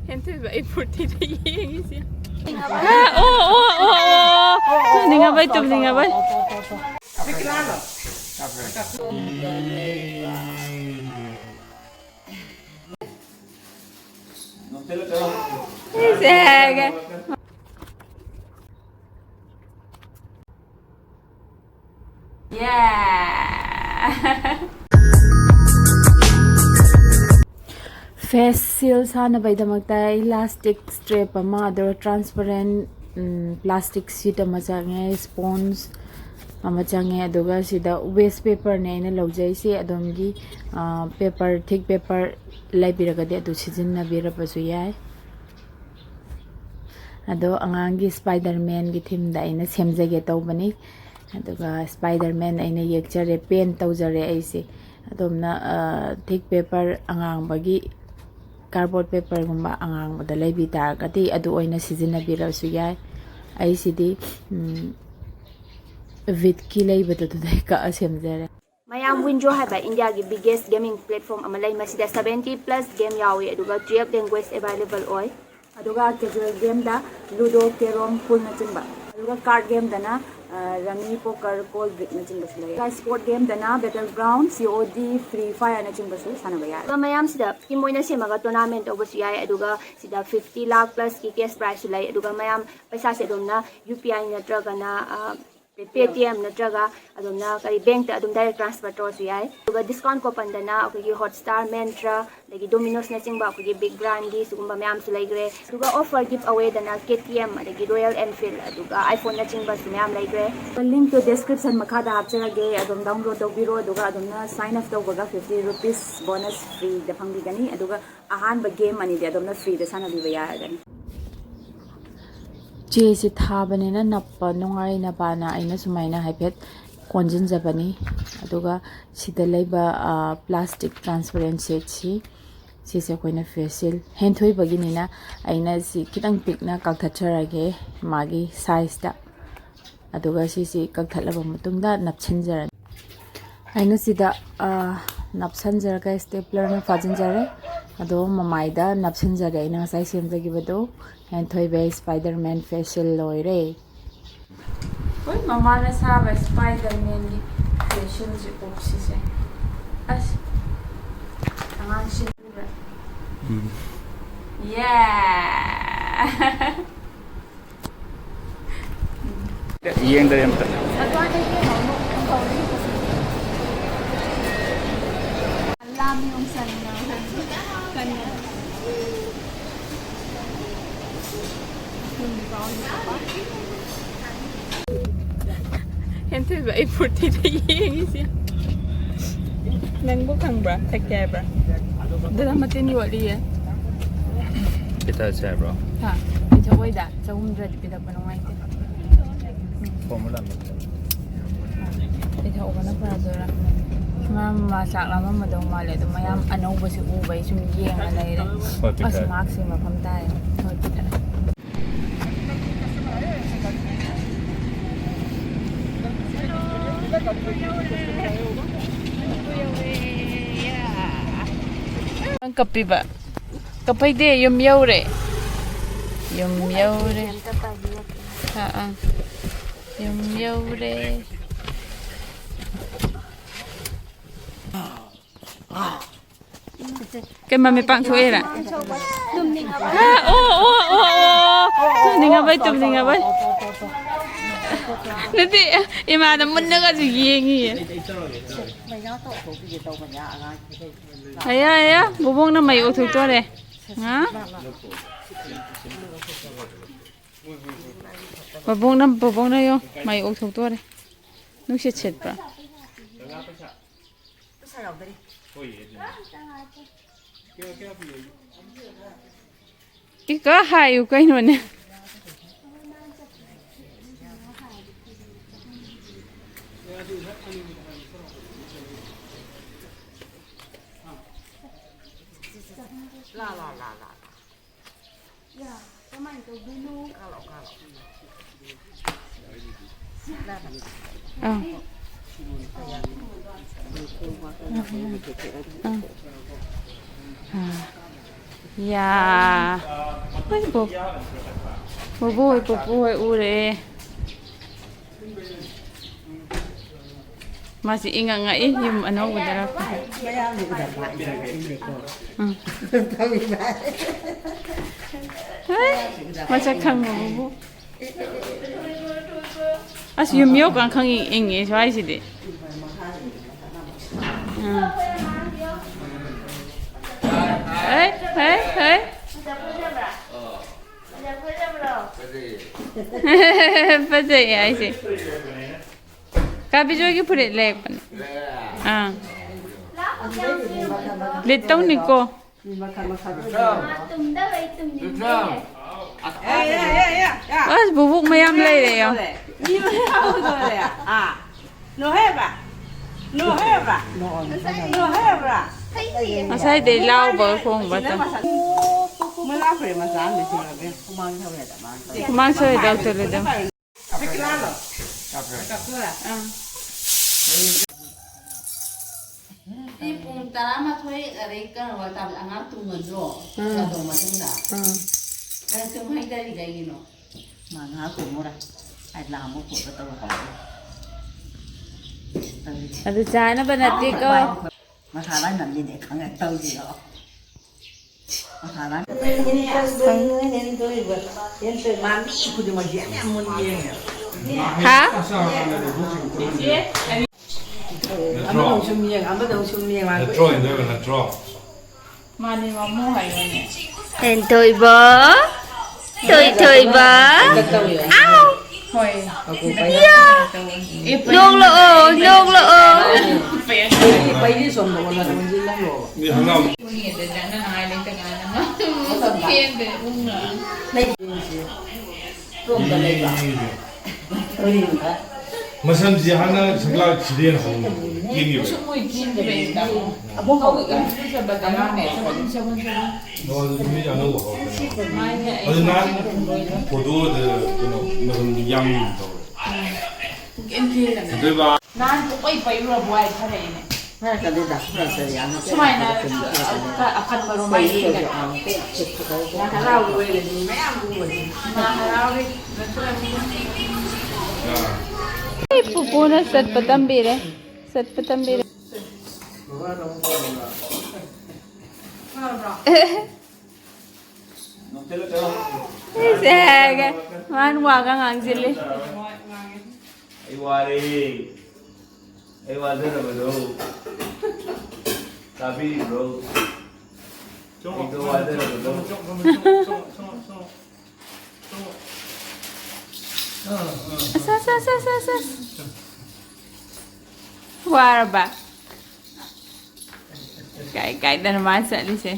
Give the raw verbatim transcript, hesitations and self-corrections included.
ꯍꯦꯟꯊꯣꯏꯕ, ꯑꯩ ꯐꯨꯔꯇꯤꯗ ꯌꯦꯡꯉꯤꯁꯦ꯫ ꯑꯣ, ꯑꯣ, ꯑꯣ, ꯑꯣ꯫ ꯇꯨꯝꯅꯤꯡꯉꯕꯩ, ꯇꯨꯝꯅꯤꯡꯉꯕꯩ꯫ Yeah! Face seal ꯁꯥꯅꯕꯒꯤꯗꯃꯛꯇ elastic strap ꯑꯃ, ꯑꯗꯨꯒ transparent, ꯎꯝ, plastic sheet ꯑꯃ ꯆꯪꯉꯦ, sponge ꯑꯃ ꯆꯪꯉꯦ, ꯑꯗꯨꯒ ꯁꯤꯗ waste paperꯅꯦ ꯑꯩꯅ ꯂꯧꯖꯩꯁꯦ꯫ ꯑꯗꯣꯝꯒꯤ, ꯑ, paper, thick paper ꯂꯩꯕꯤꯔꯒꯗꯤ ꯑꯗꯨ ꯁꯤꯖꯤꯟꯅꯕꯤꯔꯕꯁꯨ ꯌꯥꯏ꯫ ꯑꯗꯣ ꯑꯉꯥꯡꯒꯤ Spider-Manꯒꯤ themeꯗ ꯑꯩꯅ ꯁꯦꯝꯖꯒꯦ ꯇꯧꯕꯅꯤ꯫ ꯑꯗꯨꯒ Spider-Man ꯑꯩꯅ ꯌꯦꯛꯆꯔꯦ, paint ꯇꯧꯖꯔꯦ ꯑꯩꯁꯦ꯫ ꯑꯗꯣꯝꯅ, ꯑ, thick paper ꯑꯉꯥꯡꯕꯒꯤ, cardboard paperꯒꯨꯝꯕ ꯑꯉꯥꯡꯕꯗ ꯂꯩꯕꯤ ꯇꯥꯔꯒꯗꯤ ꯑꯗꯨ ꯑꯣꯏꯅ ꯁꯤꯖꯤꯟꯅꯕꯤꯔꯁꯨ ꯌꯥꯏ꯫ ꯑꯩꯁꯤꯗꯤ, ꯎꯝ, Veetꯀꯤ ꯂꯩꯕꯗꯣ ꯑꯗꯨꯗꯩ ꯀꯛꯑ ꯁꯦꯝꯖꯔꯦ꯫ ꯃꯌꯥꯝ, WinZO ꯍꯥꯏꯕ ꯏꯟꯗꯤꯌꯥꯒꯤ biggest gaming platform ꯑꯃ ꯂꯩ꯫ ꯃꯁꯤꯗ seventy plus game ꯌꯥꯎꯏ, ꯑꯗꯨꯒ twelve language available ꯑꯣꯏ꯫ ꯑꯗꯨꯒ casual gameꯗ Ludo, Carrom, Poolꯅꯆꯤꯡꯕ꯫ ꯑꯗꯨꯒ card gameꯗꯅ, ꯑ, Rummy, Poker, Cold Brickꯅꯆꯤꯡꯕꯁꯨ ꯂꯩ꯫ ꯑꯗꯨꯒ sport gameꯗꯅ Battleground, COD, Free Fireꯅꯆꯤꯡꯕꯁꯨ ꯁꯥꯟꯅꯕ ꯌꯥꯏ꯫ ꯑꯗꯨꯒ ꯃꯌꯥꯝꯁꯤꯗ team ꯑꯣꯏꯅ ꯁꯦꯝꯃꯒ tournament ꯇꯧꯕꯁꯨ ꯌꯥꯏ꯫ ꯑꯗꯨꯒ ꯁꯤꯗ fifty lakh plusꯀꯤ cash prizeꯁꯨ ꯂꯩ꯫ ꯑꯗꯨꯒ ꯃꯌꯥꯝ ꯄꯩꯁꯥꯁꯦ ꯑꯗꯣꯝꯅ UPI ꯅꯠꯇ꯭ꯔꯒꯅ, ꯑ, Paytm ꯅꯠꯇ꯭ꯔꯒ ꯑꯗꯣꯝꯅ ꯀꯔꯤ bankꯇ ꯑꯗꯨꯝ direct transfer ꯇꯧꯔꯁꯨ ꯌꯥꯏ꯫ ꯑꯗꯨꯒ discount couponꯗꯅ ꯑꯩꯈꯣꯏꯒꯤ Hotstar, Myntra, ꯑꯗꯒꯤ Domino's ꯅꯆꯤꯡꯕ ꯑꯩꯈꯣꯏꯒꯤ big brandꯒꯤ ꯁꯤꯒꯨꯝꯕ ꯃꯌꯥꯝꯁꯨ ꯂꯩꯈ꯭ꯔꯦ꯫ ꯑꯗꯨꯒ offer giveawayꯗꯅ KTM, ꯑꯗꯒꯤ Royal Enfield, ꯑꯗꯨꯒ iPhoneꯅꯆꯤꯡꯕꯁꯨ ꯃꯌꯥꯝ ꯂꯩꯈ꯭ꯔꯦ꯫ Linkꯇꯣ description ꯃꯈꯥꯗ ꯍꯥꯞꯆꯔꯒꯦ, ꯑꯗꯨꯝ download ꯇꯧꯕꯤꯔꯣ, ꯑꯗꯨꯒ ꯑꯗꯣꯝꯅ sign up ꯇꯧꯕꯒ fifty rupees bonus freeꯗ ꯐꯪꯕꯤꯒꯅꯤ, ꯑꯗꯨꯒ ꯑꯍꯥꯟꯕ game ꯑꯅꯤꯗꯤ ꯑꯗꯣꯝꯅ freeꯗ ꯁꯥꯟꯅꯕꯤꯕ ꯌꯥꯔꯒꯅꯤ꯫ ꯆꯦꯁꯤ ꯊꯥꯕꯅꯤꯅ ꯅꯞꯄ ꯅꯨꯡꯉꯥꯏꯅꯕꯅ ꯑꯩꯅ ꯁꯨꯃꯥꯏꯅ ꯍꯥꯏꯐꯦꯠ ꯀꯣꯟꯁꯤꯟꯖꯕꯅꯤ꯫ ꯑꯗꯨꯒ ꯁꯤꯗ ꯂꯩꯕ, ꯑ, plastic transparent sheetꯁꯤ, ꯁꯤꯁꯦ ꯑꯩꯈꯣꯏꯅ face seal ꯍꯦꯟꯊꯣꯏꯕꯒꯤꯅꯤꯅ ꯑꯩꯅ ꯁꯤ ꯈꯤꯇꯪ ꯄꯤꯛꯅ ꯀꯛꯊꯠꯆꯔꯒꯦ ꯃꯥꯒꯤ sizeꯇ꯫ ꯑꯗꯨꯒ ꯁꯤꯁꯤ ꯀꯛꯊꯠꯂꯕ ꯃꯇꯨꯡꯗ ꯅꯞꯁꯤꯟꯖꯔꯅꯤ꯫ ꯑꯩꯅ ꯁꯤꯗ, ꯑ, ꯅꯞꯁꯤꯟꯖꯔꯒ staplerꯅ ꯐꯥꯖꯤꯟꯖꯔꯦ꯫ ꯑꯗꯣ ꯃꯃꯥꯏꯗ ꯅꯞꯁꯤꯟꯖꯒꯦ ꯑꯩꯅ ꯉꯁꯥꯏ ꯁꯦꯝꯖꯈꯤꯕꯗꯣ꯫ ꯍꯦꯟꯊꯣꯏꯕ Spider-Man facial ꯂꯣꯏꯔꯦ꯫ ꯍꯣꯏ, ꯃꯃꯥꯅ ꯁꯥꯕ Spider-Man ꯒꯤ facial ꯁꯦ ꯎꯞꯁꯤꯁꯦ꯫ ꯑꯁ, ꯑꯉꯥꯡꯁꯤꯡ ꯎꯕ꯭ꯔꯥ? ꯎꯝ꯫ Yeah! ꯌꯦꯡꯗꯔꯦ ꯑꯝꯇ꯫ ꯍꯦꯟꯊꯣꯏꯕ, ꯑꯩ ꯐꯨꯔꯇꯤꯗ ꯌꯦꯡꯉꯤꯁꯦ꯫ ꯅꯪꯕꯨ ꯈꯪꯕ꯭ꯔꯥ? ꯊꯛꯀꯦ ꯍꯥꯏꯕ꯭ꯔꯥ? ꯑꯗꯨꯅ ꯃꯇꯤꯟ ꯌꯣꯠꯂꯤꯌꯦ꯫ ꯄꯤꯊꯛꯑꯁꯦ ꯍꯥꯏꯕ꯭ꯔꯣ? ꯍꯥ? ꯄꯤꯊꯛꯑꯣꯏꯗ꯫ ꯆꯍꯨꯝꯗ꯭ꯔꯗꯤ ꯄꯤꯊꯛꯄ ꯅꯨꯡꯉꯥꯏꯇꯦ꯫ ꯐꯣꯔꯃꯨꯂꯥ ꯑꯃ꯫ ꯄꯤꯊꯛꯍꯧꯕꯅ ꯐꯗꯣꯏꯔꯥ? ꯃꯥ, ꯃꯥ ꯆꯥꯛ ꯂꯥꯝꯃꯝꯃꯗꯧ ꯃꯥꯜꯂꯦ꯫ ꯑꯗꯨ ꯃꯌꯥꯝ ꯑꯅꯧꯕꯁꯤ ꯎꯕꯩ ꯁꯨꯝ ꯌꯦꯡꯉ ꯂꯩꯔꯦ꯫ ꯍꯣꯏ, ꯑꯁ, ꯄꯤꯊꯛꯑꯦ꯫ ꯃꯥꯛꯁꯤ ꯃꯐꯝ ꯇꯥꯏ꯫ ꯍꯣꯏ, ꯄꯤꯊꯛꯑꯦ꯫ ꯅꯪ ꯀꯞꯄꯤꯕ? ꯀꯞꯄꯩꯗꯦ, ꯌꯨꯝ ꯌꯧꯔꯦ꯫ ꯌꯨꯝ ꯌꯧꯔꯦ꯫ ꯑꯥ, ꯑꯥ꯫ ꯌꯨꯝ ꯌꯧꯔꯦ꯫ ꯀꯩ ꯃꯃꯤꯠ ꯄꯥꯡꯊꯣꯛꯏꯔ? ꯇꯨꯝꯅꯤꯡꯉꯕ? ꯍꯥ? ꯑꯣ, ꯑꯣ, ꯑꯣ, ꯑꯣ, ꯑꯣ꯫ ꯇꯨꯝꯅꯤꯡꯉꯕꯩ, ꯇꯨꯝꯅꯤꯡꯉꯕꯩ꯫ ꯅꯠꯇꯦ, ꯏꯃꯥꯅ ꯃꯨꯟꯅꯒꯁꯨ ꯌꯦꯡꯉꯤꯌꯦ꯫ ꯑꯌꯥ, ꯑꯌꯥ, ꯕꯣꯕꯣꯛꯅ ꯃꯩ ꯑꯣꯛꯊꯣꯛꯇꯣꯔꯦ꯫ ꯍꯥ? ꯕꯣꯕꯣꯛꯅ, ꯕꯣꯕꯣꯛꯅ ꯌꯣ, ꯃꯩ ꯑꯣꯛꯊꯣꯛꯇꯣꯔꯦ꯫ ꯅꯨꯡꯁꯤꯠ ꯁꯤꯠꯄ꯭ꯔꯥ? ꯄꯩꯁꯥ ꯌꯥꯎꯗꯔꯤ꯫ ꯏꯀ ꯍꯥꯏꯌꯨ ꯀꯩꯅꯣꯅꯦ꯫ ꯂꯥ, ꯂꯥ, ꯂꯥ, ꯂꯥ, ꯂꯥ꯫ ꯌꯥ, ꯀꯃꯥꯏꯅ ꯇꯧꯗꯣꯏꯅꯣ? ꯀꯥꯂꯛꯑꯣ, ꯀꯥꯂꯛꯑꯣ꯫ ꯑꯥ꯫ ꯑꯥ꯫ ꯌꯥ꯫ ꯍꯣꯏ, ꯕꯣ-, ꯕꯣꯕꯣ ꯍꯣꯏ, ꯄꯨꯄꯨ ꯍꯣꯏ ꯎꯔꯦ꯫ ꯃꯥꯁꯤ ꯏꯉꯛ ꯉꯛꯏ, ꯌꯨꯝ ꯑꯅꯧꯕꯗꯔ? ꯃꯌꯥꯝꯗꯤ ꯎꯗꯕ ꯏꯉꯛ ꯉꯛꯏꯅꯦꯀꯣ꯫ ꯎꯝ꯫ ꯇꯧꯔꯤꯕ꯫ ꯍꯩ, ꯃꯁꯛ ꯈꯪꯕ ꯕꯨꯕꯨ꯫ ꯑꯁ, ꯌꯨꯝ ꯌꯧꯀꯥꯟ ꯈꯪꯏꯪ ꯏꯪꯉꯦ ꯁ꯭ꯋꯥꯏꯁꯤꯗꯤ꯫ ꯎꯝ꯫ ꯍꯩ, ꯍꯩ, ꯍꯩ꯫ ꯐꯖꯩ ꯍꯥꯏꯁꯦ꯫ ꯀꯥ ꯕꯤꯖꯣꯏꯒꯤ ꯐꯨꯔꯤꯠ ꯂꯩꯔꯛꯄꯅꯦ꯫ ꯑꯥ꯫ ꯂꯤꯠ ꯇꯧꯅꯤꯀꯣ꯫ ꯃꯤ ꯃꯈꯜ ꯃꯈꯜ ꯂꯣꯏ ꯂꯩ꯫ ꯃꯥ ꯇꯨꯝꯗꯕꯩ ꯇꯨꯝꯅꯤꯡꯗꯦ꯫ ꯑꯦ, ꯑꯦ, ꯑꯦ, ꯑꯦ, ꯑꯦ꯫ ꯑꯁ, ꯕꯨꯕꯨꯛ ꯃꯌꯥꯝ ꯂꯩꯔꯦ ꯌꯣ꯫ ꯃꯤ ꯃꯌꯥꯝ ꯂꯩꯔꯦ꯫ ꯑꯥ꯫ ꯅꯣꯍꯦꯕ? ꯅꯣꯍꯦꯕ? ꯅꯣꯍꯦꯕ꯭ꯔꯥ? ꯉꯁꯥꯏꯗꯩ ꯂꯥꯎꯕ ꯈꯣꯡꯕ ꯇꯥ-, ꯃꯣꯏ ꯂꯥꯛꯈ꯭ꯔꯦ ꯃꯆꯥ ꯑꯃ ꯁꯤꯟꯅꯕꯤ꯫ ꯍꯨꯃꯥꯡ ꯁꯧꯋꯦ, ꯗꯥꯛꯇꯔ ꯂꯩꯗꯧ꯫ ꯁꯤ ꯀꯅꯥꯅꯣ? ꯀꯥꯞꯄꯤꯔꯥ? ꯑꯥ꯫ ꯁꯤ ꯄꯨꯡ ꯇꯔꯥꯃꯥꯊꯣꯏ ꯑꯗꯩ ꯀꯩꯅꯣ ꯇꯥꯕꯗ ꯑꯉꯥꯡ ꯇꯨꯝꯒꯗ꯭ꯔꯣ? ꯎꯝ꯫ ꯆꯥꯗꯣꯛ ꯃꯇꯨꯡꯗ꯫ ꯎꯝ꯫ ꯑꯗ ꯇꯨꯝ ꯍꯩꯇꯔꯤ ꯀꯩꯒꯤꯅꯣ? ꯃꯥ ꯉꯥꯏꯍꯥꯛ ꯇꯨꯝꯃꯨꯔꯦ꯫ ꯑꯩ ꯂꯥꯝꯕ ꯈꯣꯠꯄ ꯇꯧꯔꯦ꯫ ꯑꯗꯨ ꯆꯥꯅꯕ ꯅꯠꯇꯦꯀꯣ꯫ ꯃꯁꯥ ꯂꯥꯏ ꯅꯝꯃꯤꯅꯦ ꯈꯪꯉꯦ ꯇꯧꯔꯤꯗꯣ꯫ ꯃꯁꯥ ꯂꯥꯏ꯫ ꯃꯥ ꯃꯤ ꯈꯨꯗꯤꯡꯃꯛ ꯌꯦꯡ ꯌꯥꯝ ꯃꯨꯟꯅ ꯌꯦꯡꯉꯦ꯫ ꯍꯥ? ꯑꯃꯗꯧ ꯁꯨꯝ ꯌꯦꯡ, ꯑꯃꯗꯧ ꯁꯨꯝ ꯌꯦꯡ, ꯃꯥ ꯅꯠꯇ꯭ꯔꯣ, ꯏꯟꯗꯣꯏꯕ ꯅꯠꯇ꯭ꯔꯣ? ꯃꯥꯅꯦ, ꯃꯃꯣ ꯍꯥꯏꯕꯅꯦ꯫ ꯍꯦꯟꯊꯣꯏꯕ, ꯊꯣꯏꯊꯣꯏꯕ꯫ ꯑꯝꯇ ꯇꯧꯋꯦ꯫ ꯑꯥꯎ! ꯍꯣꯏ꯫ ꯌꯥ! ꯅꯣꯛꯂꯛꯑꯣ, ꯅꯣꯛꯂꯛꯑꯣ꯫ ꯄꯩꯗꯤ ꯁꯣꯝꯗ ꯑꯣꯜꯂꯒ ꯑꯣꯟꯁꯤꯜꯂꯝꯂꯣꯕ꯫ ꯃꯤ ꯍꯪꯒꯥꯝ꯫ ꯂꯩ꯫ ꯁꯣꯝꯗ ꯂꯩꯕ꯫ ꯃꯁꯝꯁꯤ ꯍꯥꯟꯅ ꯁꯝꯂꯥꯛꯁꯤꯗꯩ ꯍꯦꯟꯅ ꯍꯧꯅ ꯀꯦꯟꯈꯤꯕ꯫ ꯑꯃꯨꯛ ꯍꯧꯔꯒ꯫ ꯑꯣ, ꯑꯗꯨ ꯃꯤ ꯑꯅꯧꯕ ꯍꯧꯔꯛꯀꯅꯤ꯫ ꯑꯗꯨ ꯅꯍꯥꯟ ꯐꯣꯇꯣꯗ ꯀꯩꯅꯣ ꯃꯁꯝ ꯌꯥꯝ ꯇꯧꯔꯦ꯫ ꯑꯗꯨꯏꯕ꯫ ꯅꯍꯥꯟ ꯄꯨꯡꯄꯩ ꯄꯩꯔꯨꯔꯕ ꯋꯥꯏ ꯐꯔꯛꯏꯅꯦ꯫ ꯈꯔ ꯀꯟꯅ ꯗꯥꯛ ꯈꯔ ꯀꯔꯤ ꯌꯥꯝꯅ ꯁꯨꯃꯥꯏꯅ ꯀꯟꯅ ꯀꯟꯅ ꯑꯀꯟꯕꯔꯣ ꯃꯥ ꯌꯦꯡꯒꯅꯤ꯫ ꯁꯦ, ꯁꯦ, ꯐꯖꯕ ꯉꯥ ꯍꯔꯥꯎꯕ ꯑꯣꯏꯔꯗꯤ ꯃꯌꯥꯝ ꯎꯕꯅꯤ꯫ ꯉꯥ ꯍꯔꯥꯎꯔꯤ꯫ ꯑꯩ ꯄꯨꯄꯨꯅ ꯆꯠꯄ ꯇꯝꯕꯤꯔꯦ꯫ ꯆꯠꯄ ꯇꯝꯕꯤꯔꯦ꯫ ꯐꯔꯕ꯭ꯔꯣ? ꯁꯦ ꯍꯥꯏꯔꯒ ꯃꯥꯅ ꯋꯥꯒ ꯉꯥꯡꯁꯤꯜꯂꯤ꯫ ꯑꯩ ꯋꯥꯔꯦ꯫ ꯑꯩ ꯋꯥꯖꯔꯕꯗꯣ ꯇꯥꯕꯤꯔꯤꯕ꯭ꯔꯣ? ꯑꯩꯗꯣ ꯋꯥꯖꯔꯕꯗꯣ꯫ ꯑꯁ, ꯑꯁ, ꯑꯁ, ꯑꯁ, ꯑꯁ, ꯑꯁ꯫ ꯋꯥꯔꯕ? ꯀꯥꯏ ꯀꯥꯏꯗꯅꯣ ꯃꯥ ꯆꯠꯂꯤꯁꯦ?